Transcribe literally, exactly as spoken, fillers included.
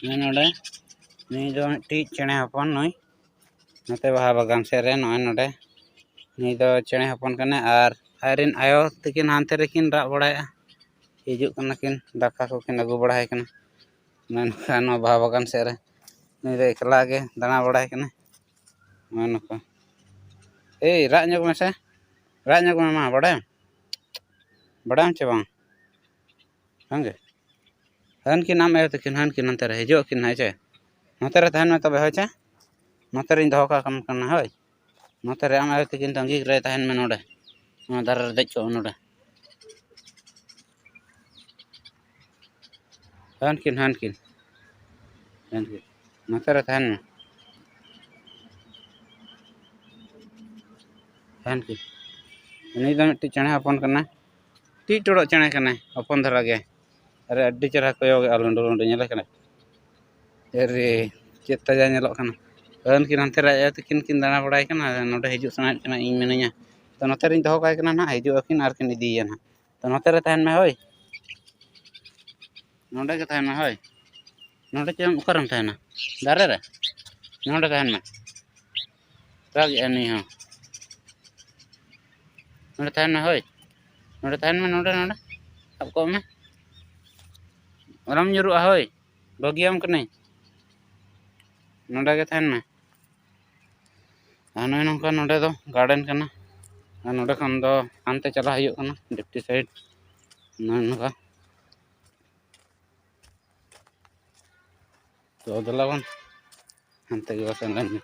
ᱱᱚᱜᱼᱚᱭ ᱱᱚᱰᱮ ᱱᱩᱭ ᱫᱚ ᱢᱤᱫᱴᱤᱡ ᱪᱮᱬᱮ ᱦᱚᱯᱚᱱ, ᱱᱩᱭ ᱱᱚᱛᱮ ᱵᱟᱦᱟ ᱵᱟᱜᱟᱱ ᱥᱮᱫ ᱨᱮ, ᱱᱚᱜᱼᱚᱭ ᱱᱚᱰᱮ ᱱᱩᱭ ᱫᱚ ᱪᱮᱬᱮ ᱦᱚᱯᱚᱱ ᱠᱟᱱᱟᱭ᱾ ᱟᱨ ᱟᱡᱨᱮᱱ ᱟᱭᱳ ᱛᱟᱹᱠᱤᱱ ᱦᱟᱱᱛᱮ ᱨᱮᱠᱤᱱ ᱨᱟᱜ ᱵᱟᱲᱟᱭᱮᱫᱼᱟ, ᱦᱤᱡᱩᱜ ᱠᱟᱱᱟ ᱠᱤᱱ, ᱫᱟᱠᱟ ᱠᱚᱠᱤᱱ ᱟᱹᱜᱩ ᱵᱟᱲᱟᱭ ᱠᱟᱱᱟ᱾ ᱱᱚᱜᱼᱚᱭ ᱱᱚᱝᱠᱟ ᱱᱚᱣᱟ ᱵᱟᱦᱟ ᱵᱟᱜᱟᱱ ᱥᱮᱫ ᱨᱮ ᱱᱩᱭ ᱫᱚ ᱮᱠᱞᱟ ᱜᱮ ᱫᱟᱬᱟ ᱵᱟᱲᱟᱭ ᱠᱟᱱᱟ᱾ ᱱᱚᱜᱼᱚᱭ ᱱᱚᱝᱠᱟ, ᱮᱭ ᱨᱟᱜ ᱧᱚᱜ ᱢᱮᱥᱮ, ᱨᱟᱜ ᱧᱚᱜ ᱢᱮ ᱢᱟ, ᱵᱟᱰᱟᱭᱟᱢ, ᱵᱟᱰᱟᱭᱟᱢ ᱪᱮ ᱵᱟᱝ? ᱵᱟᱝᱜᱮ᱾ ᱦᱟᱹᱱᱠᱤᱱ ᱟᱢ ᱟᱭᱳ ᱛᱟᱹᱠᱤᱱ, ᱦᱟᱹᱱᱠᱤᱱ ᱱᱚᱛᱮ ᱨᱮ ᱦᱤᱡᱩᱜ ᱟᱹᱠᱤᱱ ᱦᱟᱸᱜ, ᱦᱮᱸ ᱪᱮ? ᱱᱚᱛᱮ ᱨᱮ ᱛᱟᱦᱮᱱ ᱢᱮ ᱛᱚᱵᱮ, ᱦᱳᱭ ᱪᱮ? ᱱᱚᱛᱮ ᱨᱮᱧ ᱫᱚᱦᱚ ᱠᱟᱜ ᱠᱟᱱᱟ, ᱦᱳᱭ᱾ ᱱᱚᱛᱮ ᱨᱮ ᱟᱢ ᱟᱭᱳ ᱛᱟᱹᱠᱤᱱ ᱛᱟᱺᱜᱤ ᱨᱮ ᱛᱟᱦᱮᱱ ᱢᱮ ᱱᱚᱰᱮ, ᱱᱚᱣᱟ ᱫᱟᱨᱮ ᱨᱮ ᱫᱮᱡ ᱠᱚᱜ ᱢᱮ ᱱᱚᱰᱮ᱾ ᱦᱟᱹᱱᱠᱤᱱ, ᱦᱟᱹᱱᱠᱤᱱ, ᱦᱟᱹᱱᱠᱤᱱ ᱱᱚᱛᱮ ᱨᱮ ᱛᱟᱦᱮᱱ ᱢᱮ, ᱦᱟᱹᱱᱠᱤᱱ᱾ ᱩᱱᱤ ᱫᱚ ᱢᱤᱫᱴᱤᱡ ᱪᱮᱬᱮ ᱦᱚᱯᱚᱱ ᱠᱟᱱᱟᱭ, ᱴᱤᱡ ᱴᱚᱲᱚᱜ ᱪᱮᱬᱮ ᱠᱟᱱᱟᱭ, ᱦᱚᱯᱚᱱ ᱫᱷᱟᱨᱟ ᱜᱮ᱾ ᱟᱨᱮ ᱟᱹᱰᱤ ᱪᱮᱦᱨᱟ ᱠᱚᱭᱚᱜᱮᱜᱼᱟ, ᱞᱩᱸᱰᱩ ᱞᱩᱸᱰᱩ ᱧᱮᱞᱮ ᱠᱟᱱᱟ᱾ ᱟᱨᱮ ᱪᱮᱫ ᱛᱟᱡᱟ ᱧᱮᱞᱚᱜ ᱠᱟᱱᱟ᱾ ᱦᱟᱹᱱᱠᱤᱱ ᱦᱟᱱᱛᱮ ᱨᱮ ᱟᱭᱳ ᱛᱟᱹᱠᱤᱱ ᱠᱤᱱ ᱫᱟᱬᱟ ᱵᱟᱲᱟᱭ ᱠᱟᱱᱟ, ᱱᱚᱰᱮ ᱦᱤᱡᱩᱜ ᱥᱟᱱᱟᱭᱮᱫ ᱠᱤᱱᱟ, ᱤᱧ ᱢᱤᱱᱟᱹᱧᱟ᱾ ᱛᱚ ᱱᱚᱛᱮ ᱨᱤᱧ ᱫᱚᱦᱚ ᱠᱟᱭ ᱠᱟᱱᱟ ᱱᱟᱦᱟᱜ, ᱦᱤᱡᱩᱜ ᱟᱹᱠᱤᱱ ᱟᱨ ᱠᱤᱱ ᱤᱫᱤᱭᱮᱭᱟ ᱱᱟᱦᱟᱜ᱾ ᱛᱚ ᱱᱚᱛᱮ ᱨᱮ ᱛᱟᱦᱮᱱ ᱢᱮ ᱦᱳᱭ, ᱱᱚᱰᱮ ᱜᱮ ᱛᱟᱦᱮᱱ ᱢᱮ ᱦᱳᱭ᱾ ᱱᱚᱰᱮ ᱪᱮᱫ ᱮᱢ, ᱚᱠᱟᱨᱮᱢ ᱛᱟᱦᱮᱱᱟ? ᱫᱟᱨᱮ ᱨᱮ? ᱱᱚᱰᱮ ᱛᱟᱦᱮᱱ ᱢᱮ᱾ ᱨᱟᱜᱮᱜᱼᱟ ᱱᱩᱭ ᱦᱚᱸ᱾ ᱱᱚᱰᱮ ᱛᱟᱦᱮᱱ ᱢᱮ ᱦᱳᱭ, ᱱᱚᱰᱮ ᱛᱟᱦᱮᱱ ᱢᱮ, ᱱᱚᱰᱮ, ᱱᱚᱰᱮ ᱥᱟᱵ ᱠᱚᱜ ᱢᱮ, ᱟᱞᱚᱢ ᱧᱩᱨᱩᱜᱼᱟ ᱦᱳᱭ, ᱵᱟᱹᱜᱤᱭᱟᱢ ᱠᱟᱹᱱᱟᱹᱧ᱾ ᱱᱚᱰᱮ ᱜᱮ ᱛᱟᱦᱮᱱ ᱢᱮ᱾ ᱟᱨ ᱱᱚᱜᱼᱚᱭ ᱱᱚᱝᱠᱟ ᱱᱚᱰᱮ ᱫᱚ ᱜᱟᱨᱰᱮᱱ ᱠᱟᱱᱟ, ᱟᱨ ᱱᱚᱰᱮ ᱠᱷᱚᱱ ᱫᱚ ᱦᱟᱱᱛᱮ ᱪᱟᱞᱟᱜ ᱦᱩᱭᱩᱜ ᱠᱟᱱᱟ ᱰᱤᱯᱴᱤ ᱥᱟᱭᱤᱰ᱾ ᱱᱚᱜᱼᱚᱭ ᱱᱚᱝᱠᱟ᱾ ᱛᱚ ᱫᱮᱞᱟ ᱵᱚᱱ ᱦᱟᱱᱛᱮ ᱜᱮ ᱥᱮᱱ ᱞᱮᱱ ᱜᱮ᱾